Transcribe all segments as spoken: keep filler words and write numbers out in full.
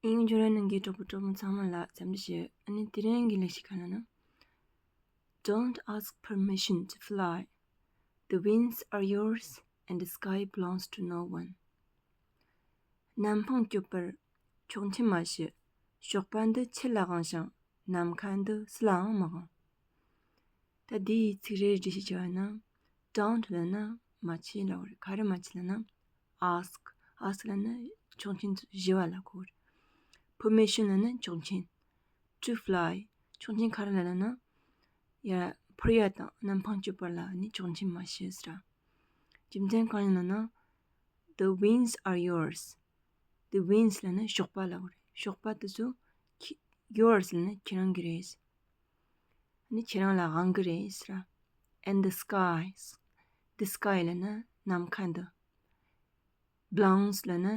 ཨིན་ཇོ་ར་ནང་གི་གྲོགས་པོ་གྲོགས་མོ་ཚང་མ་ལ་འཚམས་འདྲི་ཞུ། ཨ་ནི་དེ་རིང་གི་ལེགས་བཤད་ག་ལབ་ན། Don't ask permission to fly. The wings are yours and the sky belongs to no one. གནམ་འཕང་སྐྱོད་པར་ཆོག་མཆན་མ་ཞུ། ཞོགས་པ་འདི་ཁྱེད་ལ་དབང་ཞིང་ནམ་མཁའ་འདི་སུ་ལའང་མི་དབང་། ད་འདིའི་ཚིག་རེ་འགྲེལ་བཤད་བྱ་བ་ན། Don't ལབ་ན་མ་བྱེད་ལབ་རེད། ག་རེ་མ་བྱེད་ལབ་ན། Ask. Ask ལབ་ན་ཆོག་མཆན་ཞུ་བ་ལ་གོ་རེད། Permission ལབ་ན་ཆོག་མཆན། To fly. ཆོག་མཆན་ག་རེ་ལ་ལབ་ན། ཡར་འཕུར་ཡ་དང་གནམ་འཕང་སྐྱོད་པ་ལ་ནི་ཆོག་མཆན་མ་ཞུ་ཟེར། རྒྱུ་མཚན་གང་ཡིན་ལབ་ན། The wings are yours. The wings ལབ་ན་ཞོགས་པ་ལབ་རེད། ཞོགས་པ་དེ་ཚོ་ཁྱེད། Yours ལབ་ན་ཁྱེད་རང་གི་རེད། ནི་ཁྱེད་རང་ལ་དབང་གི་རེད་ཟེར། And the skies. The sky ལབ་ན་ནམ་མཁའ་འདི། Belongs ལབ་ན་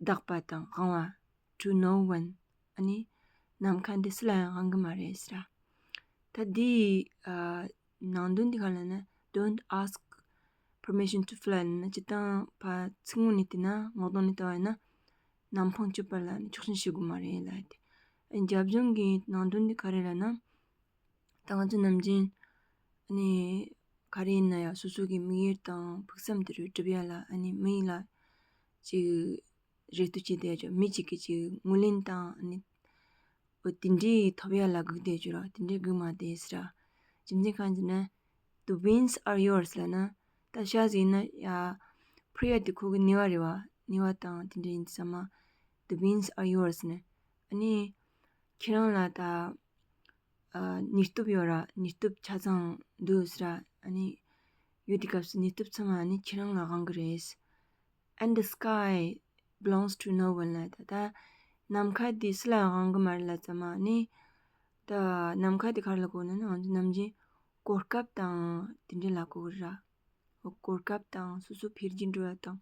བདག་པ་དང་དབང་བ། To no one. ཨ་ནི་ནམ་མཁའ་འདི་སུ་ལ་ཡང་དབང་གི་མ་རེད་ཟེར། ད་འདིའི་ཨ་ནང་དོན་འདི་ག་ལབ་ན། Don't ask permission to fly ལབ་ན་སྤྱིར་བཏང་ཕ་ཚིག་ངོ་ནས་བལྟས་ན་ངོ་གདོང་ནས་བལྟས་པ་ཡིན་ན། གནམ་འཕང་སྐྱོད་པ་ལ་ནི་ཆོག་མཆན་ཞུ་དགོས་མ་རེད་ལབ་དེ། རྒྱབ་ལྗོངས་ཀྱི་ནང་དོན་འདི་ག་རེ་ལབ་ན། ད་ང་ཚོ་ནམ་རྒྱུན་ཨ་ནི་ག་རེ་ཡིན་ན་ཡང་སོ་སོ་གི་དམིགས་ཡུལ་དང་ཕུགས་བསམ་དེ་རུ་འགྲུབ་ཡ་ལ་ཨ་ནི་མི་ཡིན་ལ་ཅིག་རེ་ལྟོས་བྱེད་བསྡད་ཡ་ཅིག་མི་གཅིག་གིས་ཅིག་ངོས་ལེན་དང་ཨ་ནི་འོ་དེ་འདྲའི་ཐོབ་ཡ་ལ་སྒུག་བསྡད་རྒྱུ་ར་དེ་འདྲའི་སྒུག་མ་བསྡད་ཟེར། རྒྱུ་མཚན་གང་ཡིན་ཟེར་ན། The wings are yours ལབ་ན། ད་ཤ་ཟིག་ཡིན་ན་ཡ་འཕུར་ཡ་དེ་ཁོ་གི་ནུས་པ་རེད་བ། ནུས་པ་དང་དེ་འདྲ་ཡིན་ཙང་མ། The wings are yours ནི། ཨ་ནི་ཁྱེད་རང་ལ་ད་ཨ་ནུས་སྟོབས་ཡོད་ར། ནུས་སྟོབས་ཆ་ཚང་འདུག་ཟེར། ཨ་ནི་ཡོད་དུས་སྐབས་སུ་ནུས་སྟོབས་ཚང་མ་ཨ་ནི་ཁྱེད་རང་ལ་དབང་གི་རེད། And the sky belongs to no one ལབ། ད་ད་ནམ་མཁའ་དེ་སུ་ལ་ཡང་དབང་གི་མ་རེད་ལབ་ཙང་མ་ནི། ད་ནམ་མཁའ་དེ་ག་རེ་ལ་གོ་ན་ནི་ང་ཚོ་ནམ་རྒྱུན་གོ་སྐབས་དང་དེ་འདྲ་ལ་གོ་གི་ར། གོ་སྐབས་དང་སོ་སོ་འཕེལ་རྒྱས་འགྲོ་བ་དང་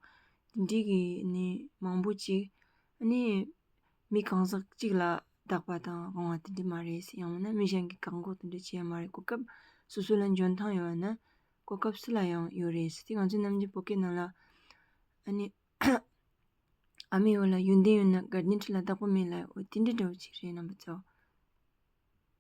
དེ་འདྲའི་གི་ནི་མང་པོ་ཅིག་ནི་མི་གང་ཟག་གཅིག་ལ་བདག་པ་དང་དབང་བ་དེ་འདྲ་མ་རེད། ཡང་མིན་ན་མི་གཞན་གྱིས་བཀག་འགོག་དེ་འདྲ་བྱེད་ཡ་མ་རེད། གོ་སྐབས་སོ་སོ་ལ་འཇོན་ཐང་ཡོད་ན་གོ་སྐབས་སུ་ལ་ཡང་ཡོད་རེད། དེ་ང་ཚོའི་ནམ་རྒྱུན་བོད་སྐད་ནང་ལ་ཨ་ནི། ཨ་མའི་འོག་ལ་ཡོན་ཏན་ཡོད་ན་དགའ་ལྡན་ཁྲི་ལ་བདག་པོ་མེད་ལབ། འོ་དེ་འདྲ་འདྲ་བོ་ཅིག་རེད་རྣམ་པ་ཚོ།